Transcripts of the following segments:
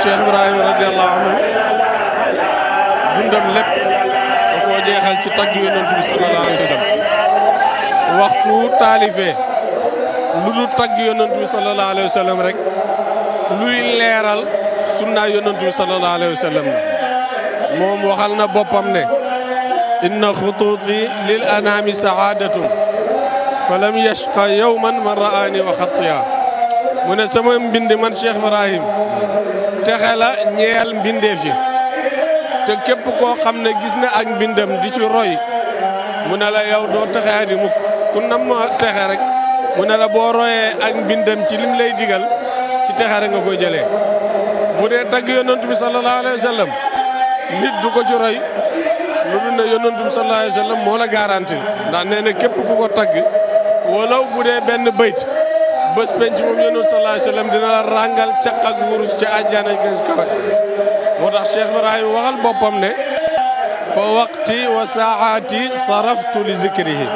Cheikh Ibrahima radiyallahu anhu dundam lépp da koo jeexal ci tagg yonent bi sallallahu alayhi wa sallam waxtu taalifee lu dul tagg yonent bi sallallahu alayhi wa sallam rek luy leeral sunnaa yonent bi sallallahu alayhi wa sallam la moom waxal na boppam ne inna xutuuti lil anaami saadatun falam yashqa yawman man ra'aani wa xattiya mu ne sama mbind man Cheikh Ibrahim texe la ñeel mbindeef yi te képp koo xam ne gis na ak mbindam di ci roy mu ne la yow doo texee di mukk ku nam ma texe rek mu ne la boo royee ak mbindam ci lim lay digal ci texe rek nga koy jëlee bu dee tagg yonent bi sallallahu alayhi wa sallam nit du ko ci roy lu dul ne yonent bi sallallahu alayhi wa sallam moo la garanti ndax nee na képp ku ko tagg walaw bu dee benn bayt bés penc moom yonent sallallahu alayhi wa sallam dina la ràngal caq ak wurus ca àjjana gën kawe moo tax Cheikh Ibrahima waxal boppam ne fa waqti wa saa'ati saraftu li zikrihi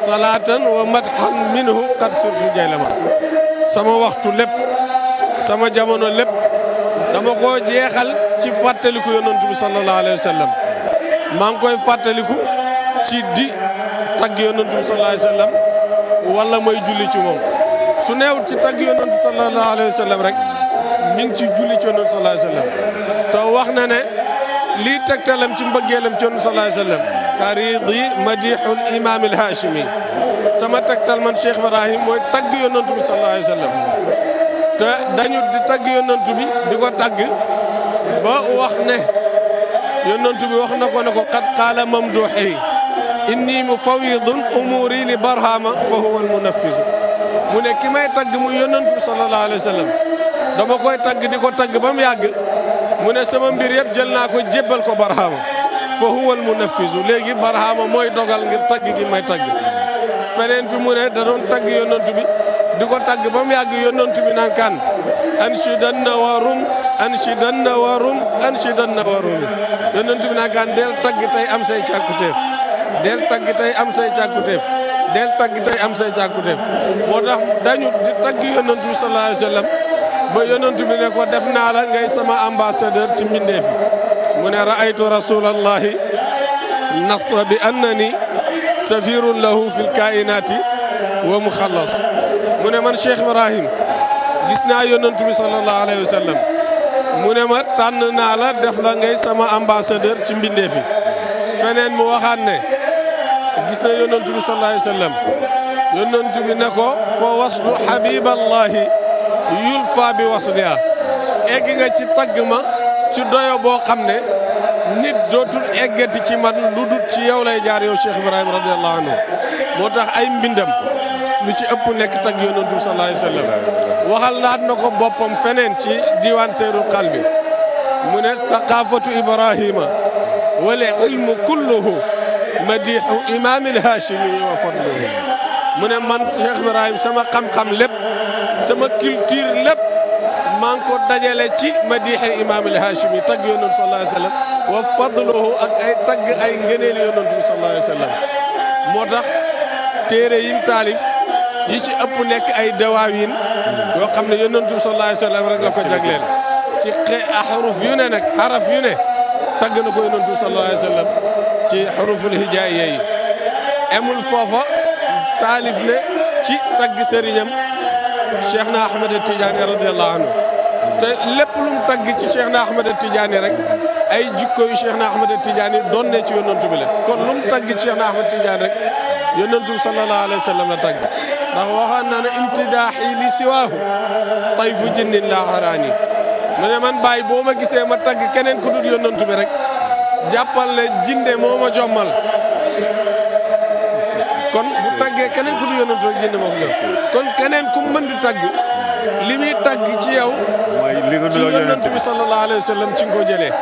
salaatan wa madhan minhu qad surtu jaylama sama waxtu lépp sama jamono lépp dama koo jeexal ci fàttaliku yonent bi sallallahu alayhi wa sallam maa ngi koy fàttaliku ci di tagg yonent bi sallallahu alayhi wa sallam wala mooy julli ci moom su neewut ci tagg yonent sallallahu alayhi wa sallam rek mi ngi ci julli ci yonent sallallahu alayhi wa sallam te wax na ne lii tegtalam ci mbëggeelam ci yonent sallallahu alayhi wa sallam karidi madihul imam al hashimi sama tegtal man Cheikh Ibrahim mooy tagg yonent bi sallallahu alayhi wa sallam te dañu di tagg yonent bi di ko tagg ba wax ne yonent bi wax na ko ne ko qad qaala mamduhi inni mufawwidun umuri li barhama fa huwa al munaffisu mu ne ki may tagg muy yonent bi sallallahu alayhi wa sallam dama koy tagg di ko tagg ba mu yàgg mu ne sama mbir yëpp jël naa ko jébbal ko barhama fa huwa al munaffisu léegi barhama mooy dogal ngir tagg gi may tagg feneen fi mu ne da doon tagg yonent bi di ko tagg ba mu yàgg yonent bi naan kan anshidanna warum anshidanna warum anshidanna warum yonent bi naan kan del tagg tey am say càkkutéef del tagg tey am say càkkutéef del tagg tey am say càkkutéef moo tax dañu di tagg yonent bi sallallahu alayhi wa sallam ba yonent bi ne ko def naa la ngay sama ambassadeur ci mbindeef yi mu ne ra'aytu rasulallahi nassa bi annani safirun lahu fil kainati wa muxallas mu ne man Cheikh Ibrahim gis naa yonent bi sallallahu alayhi wa sallam mu ne ma tànn naa la def la ngay sama ambassadeur ci mbindeef yi feneen mu waxaat ne gis na yonent bi sallallahu alayhi wa sallam yonent bi ne ko fa waslu habiballahi yulfa bi wasliha egg nga ci tagg ma ci doyo boo xam ne nit dootul eggati ci man lu dut ci yow lay jaar yow Cheikh Ibrahima radiyallahu anhu moo tax ay mbindam lu ci ëpp nekk tagg yonent bi sallallahu alayhi wa sallam waxal naat na ko boppam feneen ci diwaan seyrul qalbi mu ne thaqafatu Ibrahima wal ilmu kulluhu madihu imamil hashimi wa fadluhu mu ne man Cheikh Ibrahim sama xam-xam lépp sama culture lépp maa ngi ko dajale ci madihi imamil hashimi tagg yonent sallallahu alayhi wa sallam wa fadluhu ak ay tagg ay ngëneeli yonent bi sallallahu alayhi wa sallam moo tax téere yim taalif yi ci ëpp nekk ay dawaawin yoo xam ne yonent bi sallallahu alayhi wa sallam rek la ko jagleel ci xaruf yu ne nag xaraf yu ne tagg na ko yonent bi sallallahu alayhi wa sallam ci xaruful hijaayya yi emul foofa taalif ne ci tagg sëriñam Cheikh na Ahmed Tidiane radiyallahu anhu te lépp lu mu tagg ci Cheikh na Ahmed Tidiane rek ay jikko yu Cheikh na Ahmed Tidiane doon ne ci yonent bi la kon lu mu tagg ci Cheikh na Ahmed Tidiane rek yonent bi sallallahu alayhi wa sallam la tagg ndax waxaan naa ne imtidaaxi li siwaahu tayfu jinnin la xaraani mu ne man bàyyi boo ma gisee ma tagg keneen ku dul yonent bi rek jàppal ne jinde moo ma jommal kon bu taggee keneen ku dul yonent rek jinde moo ko jox kon keneen ku mën di tagg li muy tagg ci yow ci yonent bi sallallahu alayhi wa sallam ci nga ko jëlee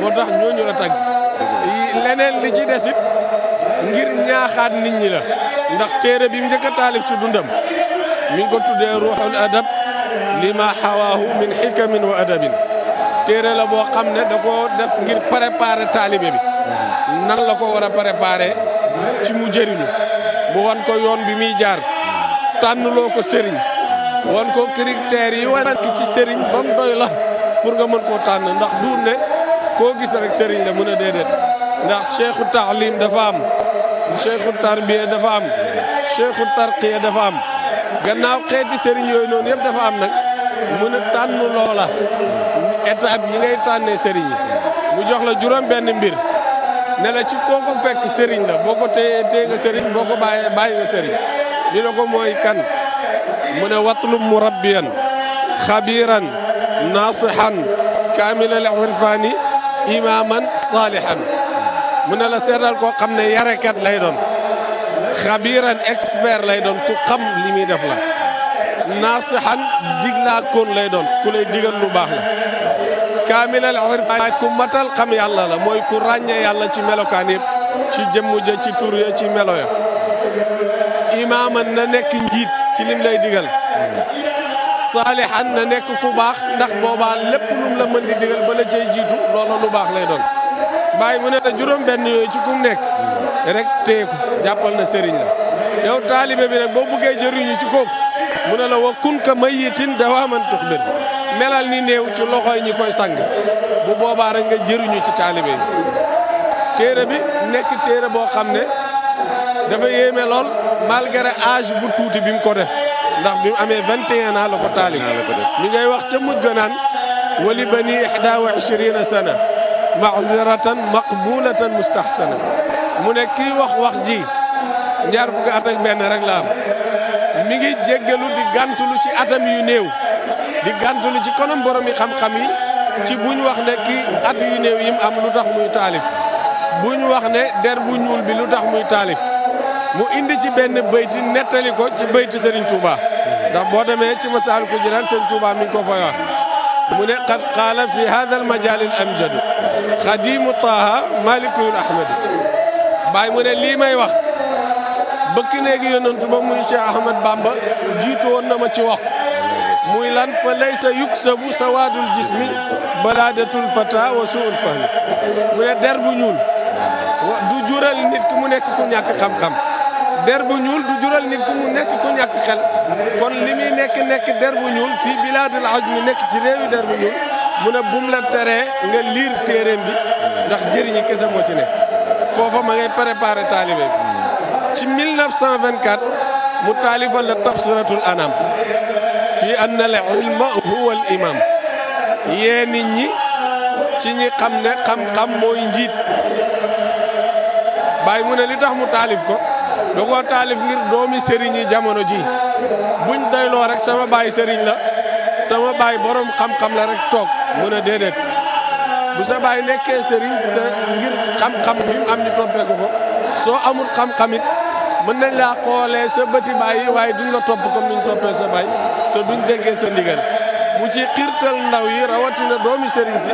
moo tax ñooñu la tagg leneen li ci desit ngir ñaaxaat nit ñi la ndax téere bi mu njëkk a taalif ci dundam mi ngi ko tuddee ruuxul adab lima xawaahu min xikamin wa adabin téere la boo xam ne da koo def ngir préparer taalibe bi nan la ko war a préparer ci mu jëriñu bu wan ko yoon bi muy jaar tànnloo ko sëriñ wan ko critères yi wan ki ci sëriñ ba mu doy la pour nga mën koo tànn ndax duur ne koo gis rek sëriñ la mën a déedéet ndax cheikhu taalim dafa am cheikhu tarbiya dafa am cheikhu tarqiya dafa am gannaaw xeeti sëriñ yooyu noonu yëpp dafa am nag mën a tànn loola étape yi ngay tànnee sëriñ yi mu jox la juróom benn mbir ne la ci koo ko fekk sëriñ la boo ko téye nga sëriñ boo ko bàyyi nga sëriñ ñu ne ko mooy kan mu ne watlub murabbiyan xabiran nasihan kaamilal irfani imaman salihan mu ne la seetal koo xam ne yarekat lay doon xabiran expert lay doon ku xam li muy def la nasihan diglaa koon lay doon ku lay digal lu baax la kaamilal irfani ku matal xam yàlla la mooy ku ràññee yàlla ci melokaan yëpp ci jëmm ja ci tur ya ci melo ya imaaman na nekk njiit ci lim lay digal saalihan na nekk ku baax ndax boobaa lépp lum la mën di digal ba la cay jiitu loolu lu baax lay doon bàyyi mu ne la juróom benn yooyu ci kum nekk rek téeku jàppal na sëriñ la yow taalibe bi nag boo buggee jëriñu ci kooku mu ne la wa kun ka mayyitin dawaaman tuxbir melal ni néew ci loxoy ñi koy sang bu boobaa rek nga jëriñu ci taalibe yi téere bi nekk téere boo xam ne dafa yéeme lool malgré âge bu tuuti bi mu ko def ndax bi mu amee 21 ans la ko taalif mi ngay wax ca mujj ga naan wali bani 21 sana maxziratan maqbulatan mustahsana mu ne kii wax ji ñaar fukki at ak benn rek la am mi ngi jéggalu di gàntulu ci atam yu néew di gàntulu ci konam borom yi xam-xam yi ci buñ wax ne kii at yu néew yim am lu tax muy taalif buñ wax ne der bu ñuul bi lu tax muy taalif mu indi ci benn bayti nettali ko ci bayti Serigne Touba ndax boo demee ci Masaalikul Jinaan Serigne Touba mi ngi ko fay wax mu ne qad qaala fi hadha al majal al amjadu xadimu taha malikul ahmadu bàyyi mu ne lii may wax bëkk néegi yonantu ba muy Cheikh Ahmad Bamba jiitu woon na ma ci wax muy lan fa laysa yuksabu sawaadul jismi baladatul fata wa suul fahmi mu ne der bu ñuul du jural nit ki mu nekk ku ñàkk xam-xam der bu ñuul du jural nit ki mu nekk ku ñàkk xel kon li muy nekk der bu ñuul fii bilaadul ajmi nekk ci réewi der bu ñuul mu ne bum la teree nga liir téeréem bi ndax jëriñi kese moo ci nekk foofa ma ngay préparé taalibe bi ci 1924 mu taalifal la tafsiratul anam fii anna al ilma huwa al imam yee nit ñi ci ñi xam ne xam-xam mooy njiit bàyyi mu ne li tax mu taalif ko da koo taalif ngir doomi sëriñ yi jamono ji buñ doyloo rek sama baay sëriñ la sama baay borom xam-xam la rek toog mu ne déedéet bu sa baay nekkee sëriñ te ngir xam-xam bi mu am ñu toppee ko soo amul xam-xam it mën nañ laa xoolee sa bëti baay yi waaye duñ la topp comme niñ toppee sa baay te duñ déggee sa ndigal mu ci xiirtal ndaw yi rawatina doomi sëriñ si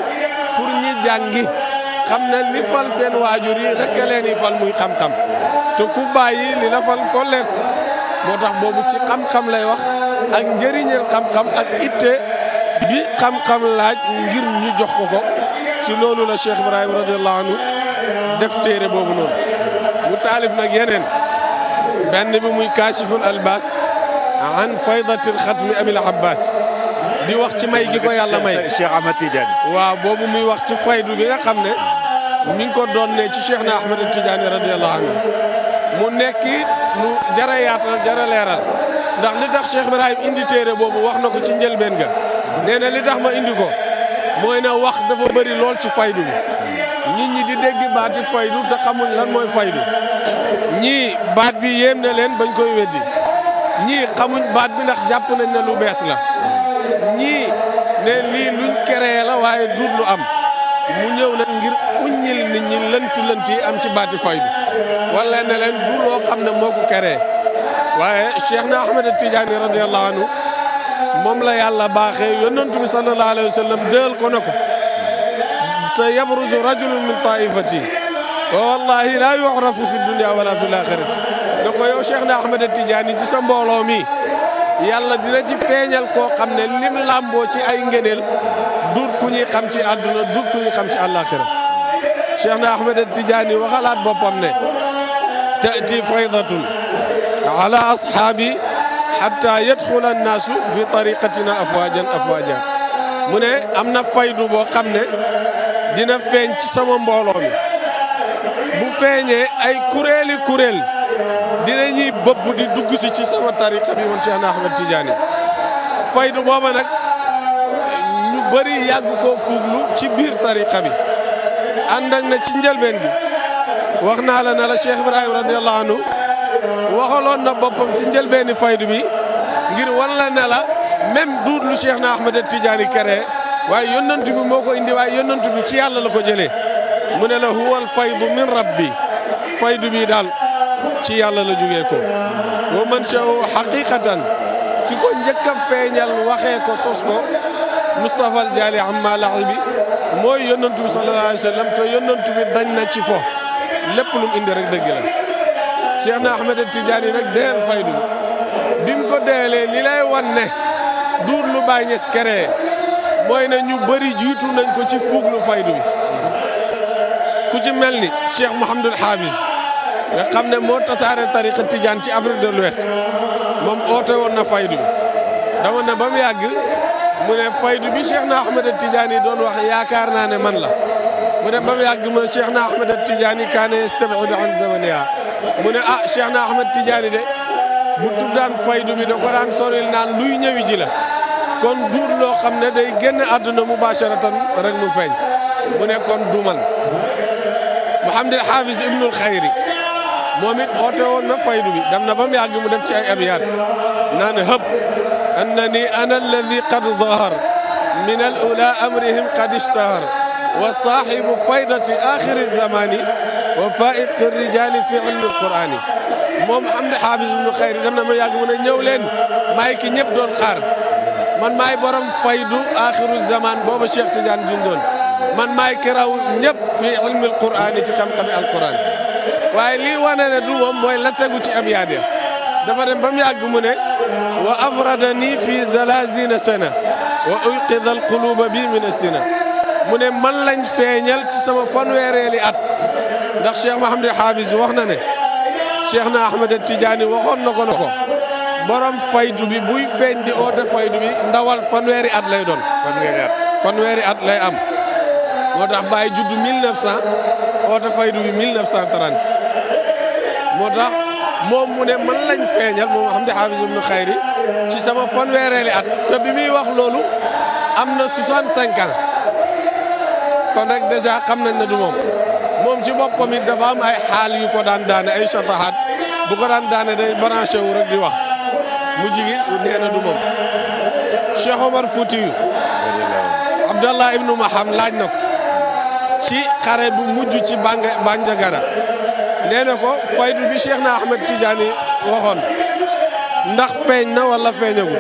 pour ñi jàngi xam ne li fal seen waajur yi rek leen yi fal muy xam-xam te ku bàyyi li la fal ko lekk moo tax boobu ci xam-xam lay wax ak njëriñal xam-xam ak itte bi xam-xam laaj ngir ñu jox ko ci loolu la Cheikh Ibrahima radiyallahu anhu def téere boobu noonu mu taalif nag yeneen benn bi muy kaashiful albas an faydatil xatmi abil abbas di wax ci may gi ko yàlla may Cheikh Ahmad Tidiane waaw boobu muy wax ci faydu bi nga xam ne mi ngi ko doon ne ci Cheikh na Ahmad Tidiane radiyallahu anhu mu nekki lu jara yaatal jara leeral ndax li tax Cheikh Ibrahima indi téere boobu wax na ko ci njëlbeen ga nee na li tax ma indi ko mooy na wax dafa bëri lool ci faydu bi nit ñi di dégg baati faydu te xamuñ lan mooy faydu ñii baat bi yéem na leen bañ koy weddi ñii xamuñ baat bi ndax jàpp nañ ne lu bees la ñii ne lii luñ créé la waaye duut lu am mu ñëw nag ngir uññil nit ñi lënt yi am ci baati faydu wala ne leen du loo xam ne moo ko créé waaye Cheikh na Ahmad Tidiane radiyallahu anhu moom la yàlla baaxee yonent bi sallallahu alayhi wa sallam dël ko na ko sa yabruzu rajulun min taifati wa wallahi la yu'rafu fi dunya wala fi l-akhirati da ko yow Cheikh na Ahmad Tidiane ci sa mbooloo mi yàlla dina ci feeñal koo xam ne lim làmboo ci ay ngëneel dut ku ñuy xam ci àdduna dut ku ñuy xam ci àllaaxira Cheikh na Ahmad Tidiane waxalaat boppam ne ta'ti faydatun ala ashaabi hatta yadxula annaasu fi tariqatina afwajan afwaja mu ne am na faydu boo xam ne dina feeñ ci sama mbooloo mi bu feeñee ay kuréel dinañuy bëbb di dugg si ci sama tariqa bi man Cheikh Ahmed Tidiane faydu booba nag ñu bëri yàgg koo fuuglu ci biir tariqa bi ànd ak na ci njëlbeen gi wax naa la ne la Cheikh Ibrahim radiyallahu anhu waxaloon na boppam ci njëlbeeni faydu bi ngir wan la ne la même duut lu Cheikh na Ahmed Tidiane créé waaye yonent bi moo ko indi waaye yonent bi ci yàlla la ko jëlee mu ne la huwal faydu min rabbi faydu bi daal ci yàlla la jógee ko wa man sha'u haqiqatan ki ko njëkk a feeñal waxee ko sos ko Moustapha al Jaali amma laxi bi mooy yonantu bi sallallahu alayhi wa sallam te yonantu bi dañ na ci fo lépp lu mu indi rek dëgg la Cheikh na Ahmed Tidiane nag deel faydu bi mu ko deelee li lay wan ne duur lu Baay Ñas créé mooy ne ñu bëri jiitu nañ ko ci fuuglu faydu bi ku ci mel ni Cheikh Mouhamadul Hafiz nga xam ne moo tasaare tariqa Tidiane ci Afrique de l'Ouest moom oote woon na faydu bi dama ne ba mu yàgg mu ne faydu bi Cheikh na Ahmed Tidiane doon wax yaakaar naa ne man la mu ne ba mu yàgg mu ne Cheikh na Ahmed Tidiane kaane yastab'idu an zamaniha mu ne Cheikh na Ahmed Tidiane de bu tuddaan faydu bi da ko daan soril naan luy ñëwi ji la kon duur loo xam ne day génn àdduna mubasharatan rek mu feeñ mu ne kon dumal Mouhamadul Hafiz ibnul Xayri moom it oote woon na faydu bi dem na ba mu yàgg mu def ci ay abyaat naan hëb annani ana alladi qad zahar min al ula amrihim qad ishtahar wa saahibu faydati axiri zamani wa faiq rijali fi ilmi alqurani moom Mouhamadul Hafiz ibnul Xayri dem na ba yàgg mu ne ñëw leen maay ki ñëpp doon xaar man maay borom faydu axiru zaman booba Cheikh Tidiane jundoon man maay ki raw ñëpp fi ilmi alqurani ci xam-xami alquran waaye lii wane ne du moom mooy la tegu ci abyaat ya dafa dem ba mu yàgg mu ne wa afradani fi zalazina sana wa ulqida alquluba bi min asina mu ne man lañ feeñal ci sama fanweereeli at ndax Cheikh Mouhamadul Hafiz wax na ne Cheikh na Ahmed Tidiane waxoon na ko borom faydu bi buy feeñ di oote faydu bi ndawal fanweeri at lay doon fanweeri at lay am moo tax Baye juddu 1900 oote faydu bi 1930 moo tax moom mu ne man lañ feeñal moom Mouhamadul Hafiz ibnu Xayri ci sama fanweereeli at te bi muy wax loolu am na 65 ans kon rek dèjà xam nañ ne du moom ci boppam it dafa am ay xaal yu ko daan daane ay chatahat bu ko daan daane day branché wu rek di wax mujj gi nee na du moom Cheikh Omar Foutiyou Abdallah ibnu Maham laaj na ko ci xare bu mujj ci Bandiagara nee na ko faydu bi Cheikh na Ahmed Tidiane waxoon ndax feeñ na wala feeñagul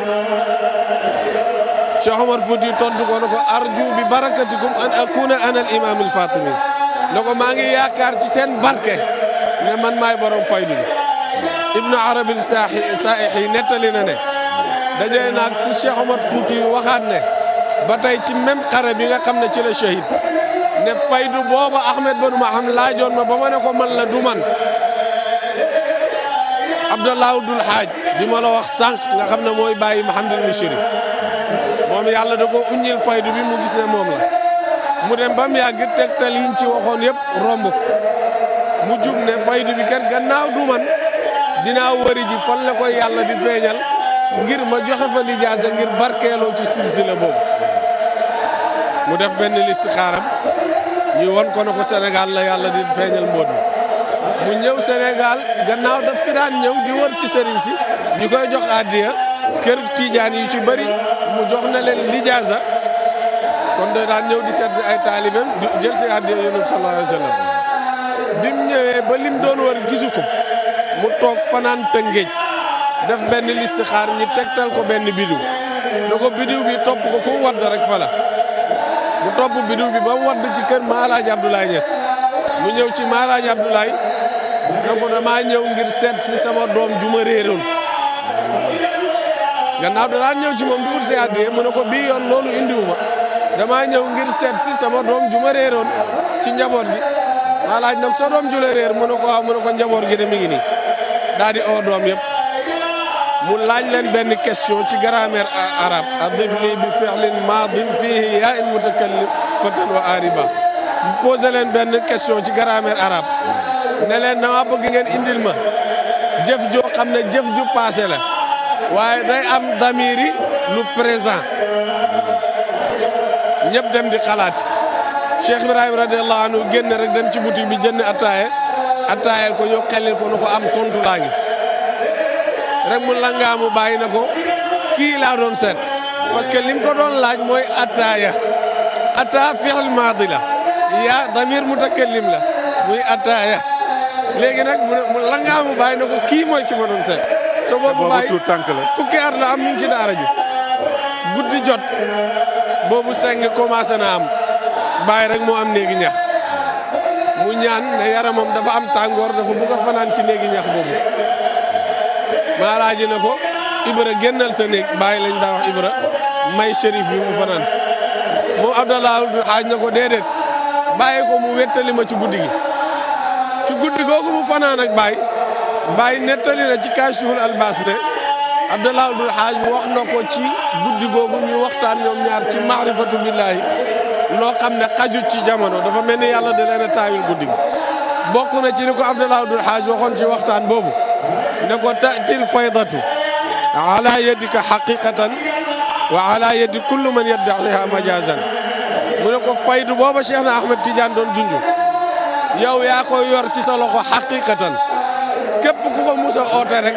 Cheikh Omar Foutiyou tontu ko na ko arju bi barakatikum an akuna ana al imam al fatimi na ko maa ngi yaakaar ci seen barke ne man maay borom faydu bi Ibnu Arabi Saaixi nettali na ne dajee naag ci Cheikh Omar Foutiyou waxaat ne ba tey ci même xare bi nga xam ne ci la shahid ne faydu booba Ahmed banu Maham laajoon ma ba ma ne ko man la du man Abdallah Abdul Haaj bi ma la wax sànq nga xam ne mooy bàyyi Mahamadul Mishri moom yàlla da ko uññil faydu bi mu gis ne moom la mu dem ba mu yàgg tegtal yiñ ci waxoon yëpp romb mu jug ne faydu bi kat gannaaw du man dinaa wëri ji fan la koy yàlla di feeñal ngir ma joxe fa lijaasa ngir barkeeloo ci silsila boobu mu def benn listixaaram ñu won ko na ko Sénégal la yàlla di feeñal mbóot mi mu ñëw Sénégal gannaaw daf fi daan ñëw di wër ci sëriñ si ñu koy jox addiya kër Tiijaan yi ci bëri mu jox na leen lijaasa kon da daan ñëw di seet si ay taalibeem di jël si addiya Yonent sallallahu alayhi wa sallam bi mu ñëwee ba lim doon wër gisu ko mu toog fanaan Tëngéej def benn listixaar ñi tegtal ko benn bidiw na ko bidiw bi topp ko fu wadd rek fa la mu topp bidiw bi ba wadd ci kër Maalaaji Abdoulaye Niass mu ñëw ci Maalaaji Abdoulaye na ko damaa ñëw ngir seet si sama doom ju ma réeroon gannaaw da daan ñëw ci moom di wut si àddee mu ne ko bii yoon loolu indiwuma damaa ñëw ngir seet si sama doom ju ma réeroon ci njaboot gi Maalaaj nag sa doom ju la réer mu ne ko waaw mu ne ko njaboot gi de mi ngi nii daal di oo doom yëpp mu laaj leen benn question ci grammaire arabe adif li bi fi'lin maadin fihi yaa'in mutakallim fatan wa ariba mu posé leen benn question ci grammaire arabe ne leen dama bëgg ngeen indil ma jëf joo xam ne jëf ju passé la waaye day am damiri lu présent ñëpp dem di xalaat Cheikh Ibrahim radiyallahu anhu génn rek dem ci boutique bi jënd attaayel ko ñoo xellil ko nu ko am tontu laa ngi rek mu langaamu bàyyi na ko kii laa doon seet parce que lim ko doon laaj mooy attaaya atta fi'l maadi la yaa damir mutakallim la muy attaaya léegi nag mu langaamu bàyyi na ko kii mooy ki ma doon seet te boobu bàyyi fukki at la am ñu ngi ci daara ji guddi jot boobu seng commencé na am bàyyi rek moo am néegi ñax mu ñaan ne yaramam dafa am tàngoor dafa bugg a fanaan ci néegi ñax boobu maa laaji na ko Ibra génnal sa néeg bàyyi lañ daa wax Ibra may shérif bi mu fanaan moom Abdallah xaaj na ko déedéet bàyyi ko mu wettali ma ci guddi gi ci guddi googu mu fanaan ak bàyyi nettali na ci Kaashiful Albaas ne Abdallah Abdul Xaaj wax na ko ci guddi googu ñuy waxtaan ñoom ñaar ci maarifatu billaahi loo xam ne xajut ci jamono dafa mel ni yàlla da leen a taawil guddi gi bokk na ci li ko Abdallah Abdul Xaaj waxoon ci waxtaan boobu ne ko tatil faydatu ala yadika xaqiqatan wa ala yadi kullu man yaddaxiha majazan mu ne ko faydu booba Cheikh na Ahmed Tidiane doon junj yow yaa koy yor ci sa loxo xaqiqatan képp ku ko musa oote rek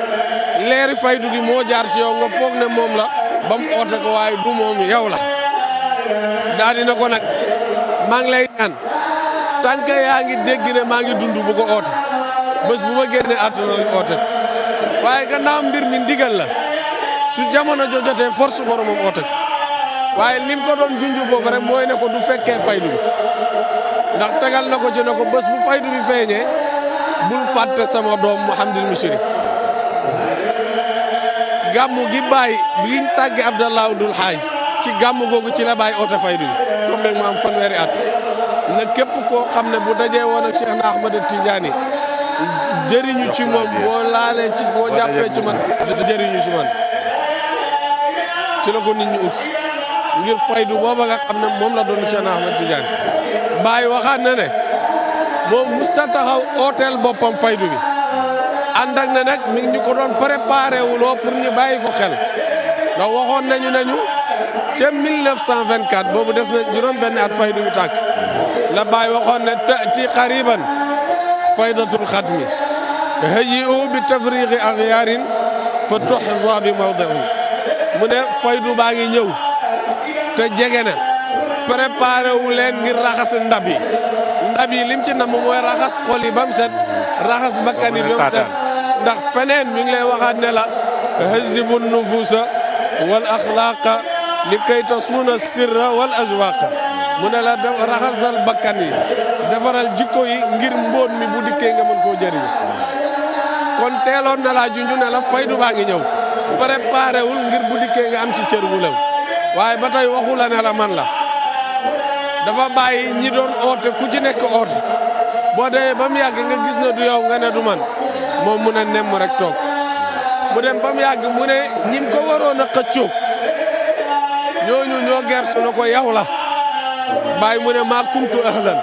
leeri faydu gi moo jaar ci yow nga foog ne moom la ba mu oote ko waaye du moom yow la daal dina ko nag maa ngi lay ñaan tànk yaa ngi dégg ne maa ngi dund bu ko oote bés bu ma génnee àdduna la oote waaye gannaaw mbir mi ndigal la su jamono jo jotee force boromam oote waaye lim ko doon junj foofu rek mooy ne ko du fekkee faydu bi ndax tegal na ko ci ne ko bés bu faydu bi feeñee bul fàtte sama doom Mouhamadul Mishri gàmmu gi bàyyi liñ tàgge Abdallah Abdul Xaaj ci gàmmu googu ci la bàyyi oote faydu bi tombeeg mu am fanweeri at na képp koo xam ne bu dajee woon ak Cheikh na Ahmad Tidiane jëriñu ci moom boo laalee ci boo jàppee ci man jëriñu ci man ci la ko nit ñi ut ngir faydu booba nga xam ne moom la doon Cheikh na Ahmad Tidiane bàyyi waxaat na ne moom musta taxaw ooteel boppam faydu bi ànd ak ne nag mi ngi ñu ko doon préparé wuloo pour ñu bàyyi ko xel ndax waxoon nañu ca 1924 boobu des na juróom benn at faydu bi tàkk la bàyyi waxoon ne tati qariban faydatul xatmi te hayyi'u bi tafriqi axyaarin fa tuxza bi mawdi'i mu ne faydu baa ngi ñëw te jege na préparé wu leen ngir raxas ndab yi lim ci namm mooy raxas xol yi ba mu set raxas bakkan yi ba mu set ndax feneen mi ngi lay waxaat ne la hazibu nufuusa wal axlaaqa li kay tasuuna sirra wal azwaaqa mu ne la raxasal bakkan yi defaral jikko yi ngir mbóot mi bu dikkee nga mën koo jëriñ kon teeloon na laa junju ne la faydu baa ngi ñëw préparé wul ngir bu dikkee nga am ci cër bu lew waaye ba tey waxu la ne la man la dafa bàyyi ñi doon oote ku ci nekk oote boo demee ba mu yàgg nga gis na du yow nga ne du man moom mu ne nemm rek toog mu dem ba mu yàgg mu ne ñim ko waroon a xëccoog ñooñu ñoo gersu na ko yow la bàyyi mu ne maa kuntu ahlan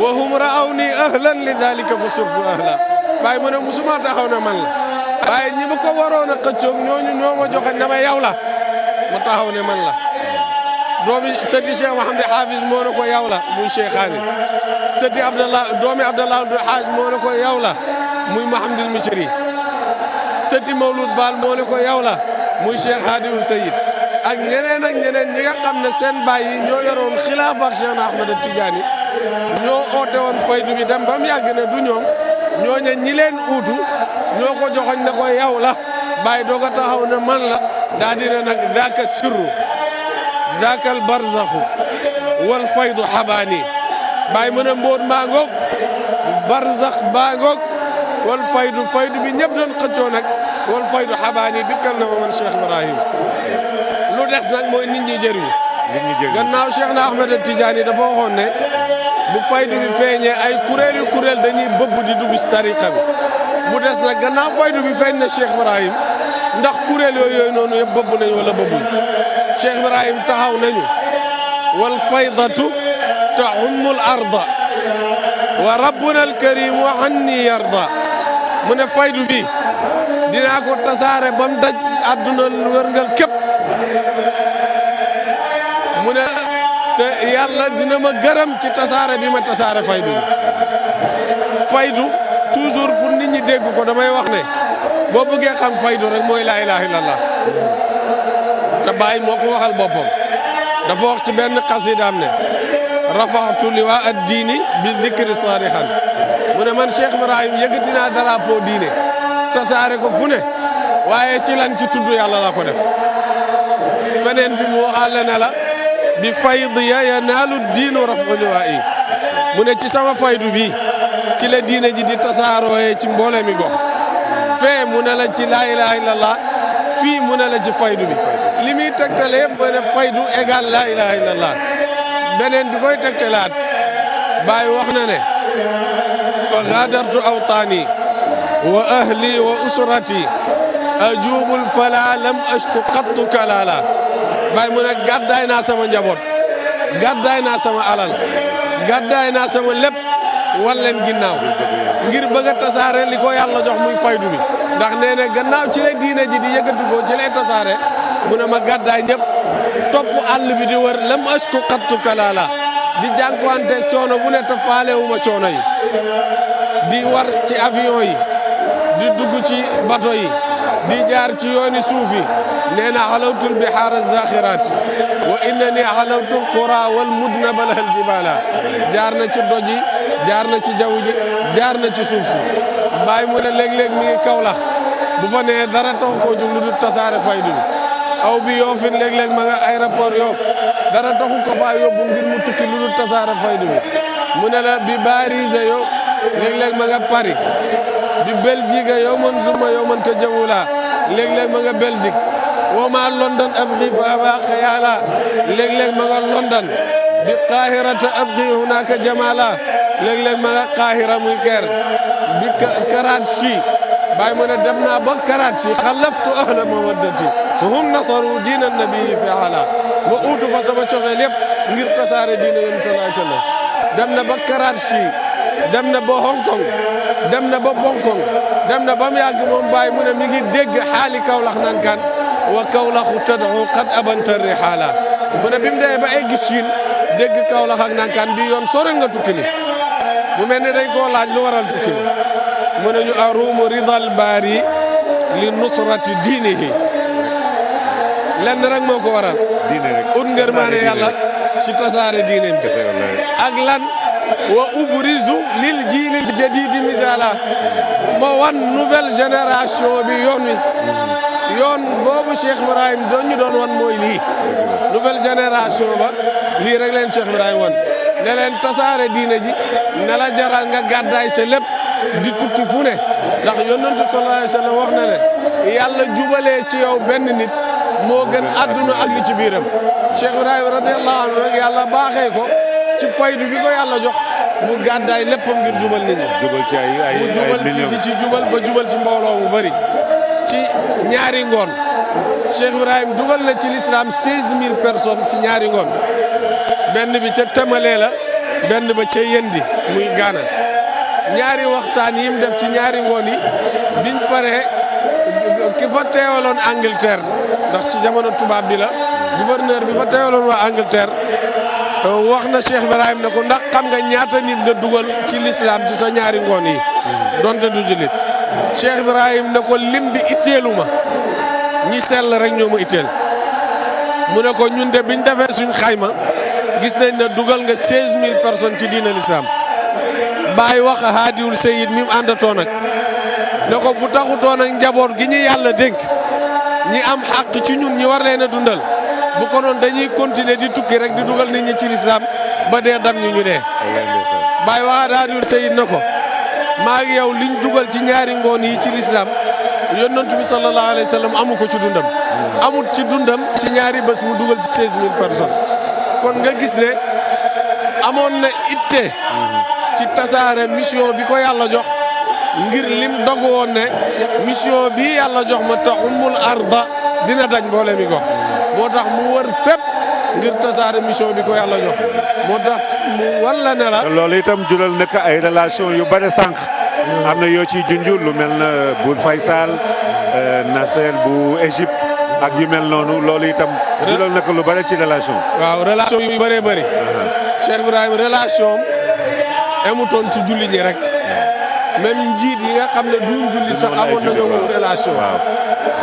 wa hum ra'awni ahlan li dalika fa surtu ahla bàyyi mu ne musuma taxaw ne man la waaye ñi ma ko waroon a xëccoog ñooñu ñoo ma joxe ne ma yow la ma taxaw ne man la doomi sëti Cheikh Mouhamed Hafiz moo ne ko yow la muy Cheikhaani sëti doomi Abdallah Abdul Xaaj moo ne ko yow la muy Mouhamadul Mishri sëti Mawlud Baal moo ne ko yow la muy Cheikh Hadiul Sayid ak ñeneen ñi nga xam ne seen baay yi ñoo yoroon xilaafa ak Cheikh Ahmad Tidiane ñoo oote woon faydu bi dem ba mu yàgg ne du ñoom ñooñe ñi leen uutu ñoo ko joxoñ ne ko yow la bàyyi doog a taxaw ne man la daa dina nag daaka sirru daakal barzaxu wal faydu xabaani bàyyi mu ne mbóot maa ngoog barzax baa ngoog wal faydu bi ñëpp doon xëccoo nag wal faydu xabaani dikkal na ma man Cheikh Ibrahim lu des nag mooy nit ñi jëriñu gannaaw Cheikh na Ahmed Tidiane dafa waxoon ne bu faydu bi feeñee ay kuréel dañuy bëbb di dugg si tariqa bi mu des nag gannaaw faydu bi feeñ na Cheikh Ibrahim ndax kuréel yooyu noonu yëpp bëbb nañ wala bëbbuñ Cheikh Ibrahim taxaw nañu wal faydatu tahummul arda wa rabbuna alkarimu anni yarda mu ne faydu bi dinaa ko tasaare ba mu daj àdduna wërngal képp mu ne te yàlla dina ma gërëm ci tasaare bi ma tasaare faydu bi faydu toujours pour nit ñi dégg ko damay wax ne boo bëggee xam faydu rek mooy laa ilaha illallah te Baay moo ko waxal boppam dafa wax ci benn xasidaam ne rafaatu liwaa ad diini bi dikri saadixan mu ne man Cheikh Ibrahim yëkkati naa drapeau diine tasaare ko fu ne waaye ci lan ci tudd yàlla la ko def feneen fi mu waxaale ne la bi faydiya yanaalu diinu rafu liwaa yi mu ne ci sama faydu bi ci la diine ji di tasaarooyee ci mboole mi gox fee mu ne la ci laa ilaha illallah fii mu ne la ci faydu bi li muy tegtale yëpp mooy ne faydu égal laa ilaha illallah beneen bi koy tegtalaat Baay wax na ne fa gaadartu awtaani wa ahli wa usrati ajubul fala lam ashku qattu kalala Baay mu ne gàddaay naa sama njaboot gàddaay naa sama alal gàddaay naa sama lépp walleen ginnaaw ngir bëgg a tasaare li ko yàlla jox muy faydu bi ndax nee na gannaaw ci la diine ji di yëkkati ko ci lay tasaare mu ne ma gàddaay ñëpp topp àll bi di wër lam ashku qattu kalala di jànkuwanteeg coono bu ne te faalewuma coono yi di war ci avion yi di dugg ci bato yi di jaar ci yooni suuf yi nee na xalawtul bihaara zaxiraat wa innani xalawtul qura wal mudna balal jibala jaar na ci doj yi jaar na ci jaww ji jaar na ci suuf si Baay mu ne léeg-léeg mi ngi Kawlax bu fa nee dara tax koo jóg lu dul tasaare faydu bi aw bi yoofin léeg-léeg ma nga aéroport yoof dara taxu ko faa yóbbu ngir mu tukki lu dul tasaare faydu bi mu ne la bi Barise yow léeg-léeg ma nga Paris bi Belgique yow man zuma yow man tajawula léeg-léeg ma nga Belgique woo ma London abgi fa ba xayaala léeg-léeg ma nga London bi Qahirata abgi hunaka jamala léeg-léeg ma nga Qahira muy Caire bi Karachi Baay mu ne dem naa ba Karachi xalaftu ahla mawaddati hum nasaru diina nabii fi ala ma uutu fa sama cofeel yëpp ngir tasaare diina yéen sallallahu alayhi wa sallam dem na ba Karachi dem na ba Hong Kong dem na ba Hong Kong dem na ba mu yàgg moom Baay mu ne mi ngi dégg xaali Kawlax naan kan wa Kawlaxu tad'u qad abanta rihala mu ne bi mu demee ba egg Chine dégg Kawlax ak naan kan bi yoon sore nga tukki ni mu mel ne dañ koo laaj lu waral tukki ni mu ne ñu aruumu ridal baari li nusrati diinihi lenn rek moo ko waral diine rek ut ngërmaane yàlla ci tasaare diine bi ak lan wa ubrizu lil jiilil jadidi misala ma wan nouvelle génération bi yoon wi yoon boobu Cheikh Ibrahim doon ñu doon wan mooy lii nouvelle génération ba lii rek leen Cheikh Ibrahim wan ne leen tasaare diine ji ne la jaral nga gàddaay sa lépp di tukki fu ne ndax yonentu sallallahu alayhi wa sallam wax na ne yàlla jubalee ci yow benn nit moo gën àdduna ak li ci biiram Cheikh Ibrahima radiyallahu anhu rek yàlla baaxee ko ci faydu bi ko yàlla jox mu gàddaay léppam ngir jubal nit ñi jubal ci ay mu jubal ci di ci jubal ba jubal ci mbooloo mu bëri ci ñaari ngoon Cheikh Ibrahima dugal na ci l'islam 16000 personnes ci ñaari ngoon benn bi ca Tamalee la benn ba ca Yendi muy Gaana ñaari waxtaan yi mu def ci ñaari ngoon yi biñ paree ki fa teewaloon Angleterre ndax ci jamono tubaab bi la gouverneur bi fa teewaloon waa Angleterre wax na Cheikh Ibrahim ne ko ndax xam nga ñaata nit nga dugal ci l'islam ci sa ñaari ngoon yi donte du jullit Cheikh Ibrahim ne ko lim bi itteelu ma ñi sell rek ñoo ma itteel mu ne ko ñun de biñ defee suñ xayma gis nañ ne dugal nga 16000 personnes ci diina l'islam Baay wax haadiwul Seyid mi mu àndatoon ak ne ko bu taxutoon ak njaboot gi ñu yàlla dénk ñi am xàq ci ñun ñi war leen a dundal bu ko noon dañuy continuer di tukki rek di dugal nit ñi ci lislaam ba dee dam ñu dee. Baay wax haadiwul Seyid na ko maa ngi yow liñ dugal ci ñaari ngoon yi ci lislaam yonent bi sallallahu alayhi wa sallam amu ko ci dundam. amut ci dundam ci ñaari bés mu dugal ci 16000 personnes kon nga gis ne amoon na itte ci tasaare mission bi ko yàlla jox ngir lim dogu woon ne mission bii yàlla jox ma te ummul arda dina daj mboole mi gox moo tax mu wër fépp ngir tasaare mission bi ko yàlla jox moo tax mu walla ne la. loolu itam jural na ko ay relation yu bare sànq. am na yoo ciy junj lu mel na Boun Faysal Nasser bu Égypte ak yu mel noonu loolu itam. jural na ko lu bare ci relation. waaw relation yu bëree bëri. Cheikh Ibrahim relation am amutoon ci jullit ñi rek. même njiit yi nga xam ne duñ jullit sax amoon nañoo moom relation.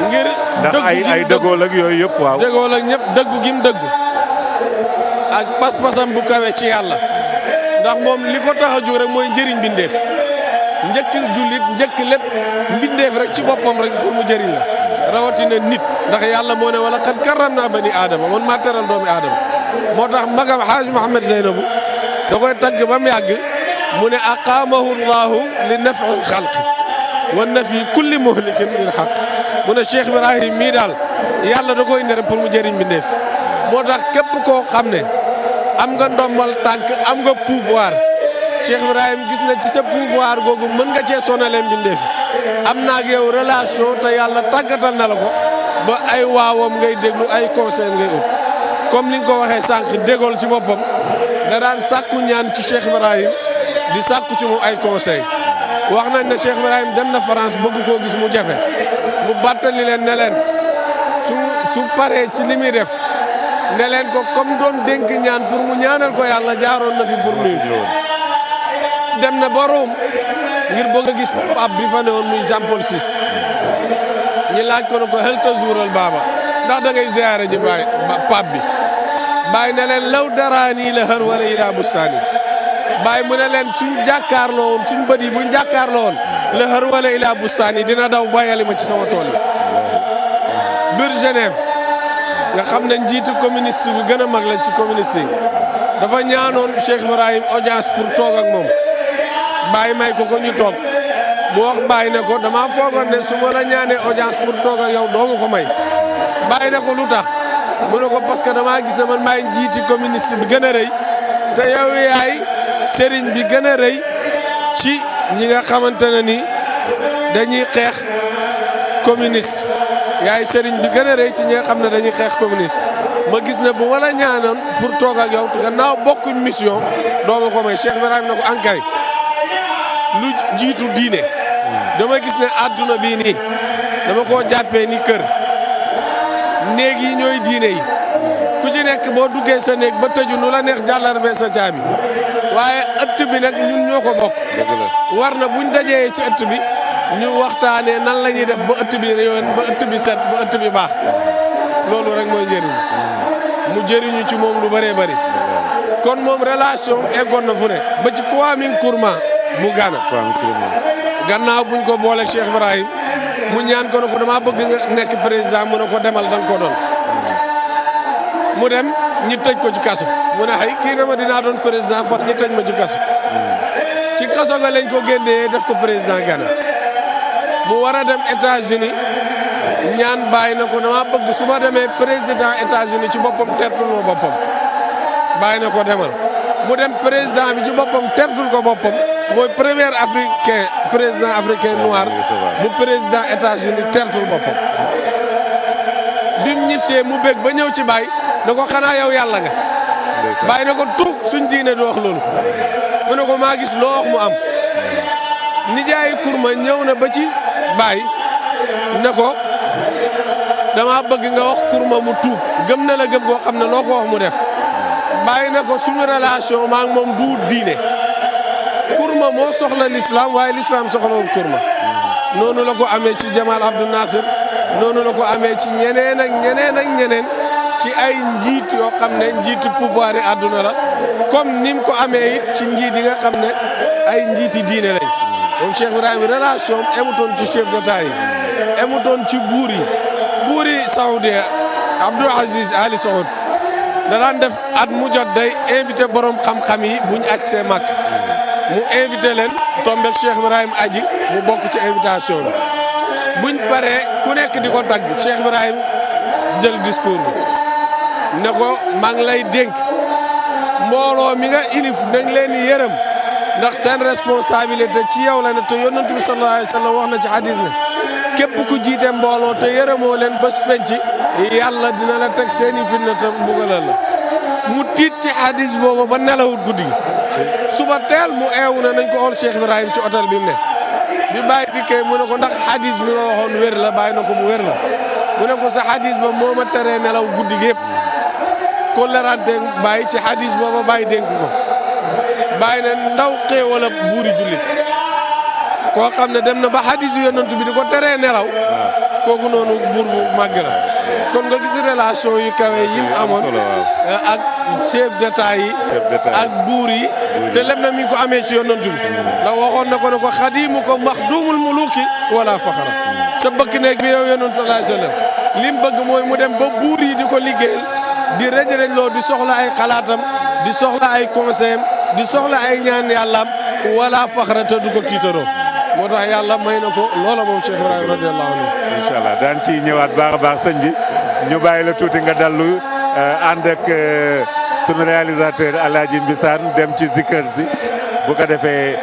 ngir ndax ay dëggool ak yooyu yëpp waaw. dëggool ak ñëpp dëggu gim dëggu ak pas-pasam bu kawe ci yàlla ndax moom li ko tax a jóg rek mooy njëriñ mbindeef njëkk jullit njëkk lépp mbindeef rek ci boppam rek pour mu jëriñ la rawatina nit ndax yàlla moo ne wala xad karram naa bani aadama man maa teral doomi aadama moo tax magam Haaj Mouhamed Zeynabu da koy tagg ba mu yàgg mu ne aqaamahu llahu li nafil xalqi wa nafi kulli muhlikin lil xaq mu ne Cheikh Ibrahim mii daal yàlla da koy indi rek pour mu jëriñ mbindeef moo tax képp koo xam ne am nga ndombal tànk am nga pouvoir Cheikh Ibrahim gis na ci sa pouvoir googu mën nga cee sonalee mbindeef am naa ak yow relation te yàlla tàggatal na la ko ba ay waawam ngay déglu ay conseil ngay ut comme ni nga ko waxee sànq dégool ci boppam da daan sàkku ñaan ci Cheikh Ibrahim di sàkku ci moom ay conseil wax nañ ne Cheikh Ibrahim dem na France bëgg koo gis mu jafe mu bàttali leen ne leen su paree ci li muy def ne leen ko comme doon dénk ñaan pour mu ñaanal ko yàlla jaaroon na fi pour nuyu dem na ba Rome ngir bëgg a gis pape bi fa ne woon muy Jean Paul VI ñi laaj ko ne ko hal tazuural baaba ndax da ngay ziyaare ji baay pape bi baay ne leen law daraanii la har wala ilaa bustaani baay mu ne leen suñ jàkkaarloo woon suñ bët yi buñ jàkkaarloo woon la har wala ilaa bustaani dina daw bayali ma ci sama tool yi biir Genève nga xam ne njiitu communiste bi gën a mag la ci communiste yi dafa ñaanoon Cheikh Ibrahim audience pour toog ak moom Baye may ko ñu toog mu wax Baye ne ko dama foogoon ne su ma la ñaanee audience pour toog ak yow doo ma ko may Baye ne ko lu tax mu ne ko parce que damaa gis ne man maay njiiti communiste bi gën a rëy te yow yaay sëriñ bi gën a rëy ci ñi nga xamante ne ni dañuy xeex communiste yaay sëriñ bi gën a rëy ci ñi nga xam ne dañuy xeex communiste ma gis ne bu ma la ñaanoon pour toog ak yow gannaaw bokkuñ mission doo ma ko may Cheikh Ibrahim na ko ankay lu jiitu diine dama gis ne àdduna bii nii dama koo jàppee ni kër néeg yi ñooy diine yi ku ci nekk boo duggee sa néeg ba tëju nu la neex jàllarbee sa caabi waaye ëtt bi nag ñun ñoo ko bokk war na buñ dajee ci ëtt bi ñu waxtaanee nan la ñuy def ba ëtt bi yoon ba ëtt bi set ba ëtt bi baax loolu rek mooy njëriñ mu jëriñu ci moom lu bëree bëri kon moom relation eggoon na fu ne ba ci Kwame Nkrumah bu Ghana gannaaw buñ ko booleeg Cheikh Ibrahim mu ñaan ko ne ko dama bëgg nga nekk président mu ne ko demal da nga ko doon mu dem ñi tëj ko ci kaso mu ne xëy kii na ma dinaa doon président fa ñi tëj ma ci kaso ga lañ ko génnee def ko président Ghana mu war a dem États-Unis ñaan bàyyi na ko dama bëgg su ma demee président États-Unis ci boppam tertul ma boppam bàyyi na ko demal mu dem président bi ci boppam tertul ko boppam mooy premier président africain noir bu président États-Unis tertul boppam bim ñibbisee mu bég ba ñëw ci Baye na ko xanaa yow yàlla nga Baye na ko tuug suñ diine du wax loolu mu ne ko maa gis loo wax mu am nijaayi Kurma ñëw na ba ci Baye ne ko dama bëgg nga wax Kurma mu tuub gëm na la gëm goo xam ne loo ko wax mu def Baye na ko suñu relation maa ngi moom du diine Kurma moo soxla l'islam waaye l'islam soxlawul Kurma noonu la ko amee ci Jamal Abdou Nasser noonu la ko amee ci ñeneen ak ñeneen ci ay njiit yoo xam ne njiiti pouvoir yi àdduna la comme ni mu ko amee it ci njiit yi nga xam ne ay njiiti diine lañ moom Cheikh Ibrahim relation emutoon ci chef d'État yi emutoon ci buur yi Saoudi Abdou Aziz Ali Saoud da daan def at mu jot day invité borom xam-xam yi buñ aj see mag mu invité leen tombek Cheikh Ibrahim aji mu bokk ci invitation bi buñ paree ku nekk di ko tagg Cheikh Ibrahim jël discours bi ne ko maa ngi lay dénk mbooloo mi nga ilif nañ leen yërëm ndax seen responsabilité ci yow la ne te yonent bi sallallahu alayhi wa sallam wax na ci hadis ne képp ku jiite mbooloo te yërëmoo leen bés penc yàlla dina la teg seeni fitna te mbugalal la mu tiit ci hadis boobu ba nelawut guddi gi suba teel mu eewu na nañ ko xool Cheikh Ibrahim ci hôtel bi mu ne bi bàyyi dikkee mu ne ko ndax hadis bi nga waxoon wér la bàyyi na ko bu wér la mu ne ko sa hadis ba moo ma teree nelaw guddi gi yëpp ko lerante bàyyi ci hadis booba bàyyi dénk ko bàyyi ne ndaw xéewal a buuri jullit koo xam ne dem na ba hadis yu yonent bi di ko teree nelaw kooku noonu buur bu màgg la kon nga gis relation yu kawe yi mu amoon ak chef d'état yi ak buur yi te lem na mi ngi ko amee ci yonent bi ndax waxoon na ko ne ko xadimu ko maxdumul muluki wala faxara sa bëkk neeg bi yow yonent sallallahu alayhi wasallam li mu bëgg mooy mu dem ba buur yi di ko liggéeyal di rëj-rëj loo di soxla ay xalaatam di soxla ay conseil di soxla ay ñaan yàllaam wala faxara te du ko tiitaroo moo tax yàlla may na ko loola moom Cheikh Ibrahima radiyallahu anhu incha allah daan ci ñëwaat baax a baax sëñ bi ñu bàyyi la tuuti nga dallu ànd ak sunu réalisateur Alaaji Mbisaan dem ci zikkër si bu ko defee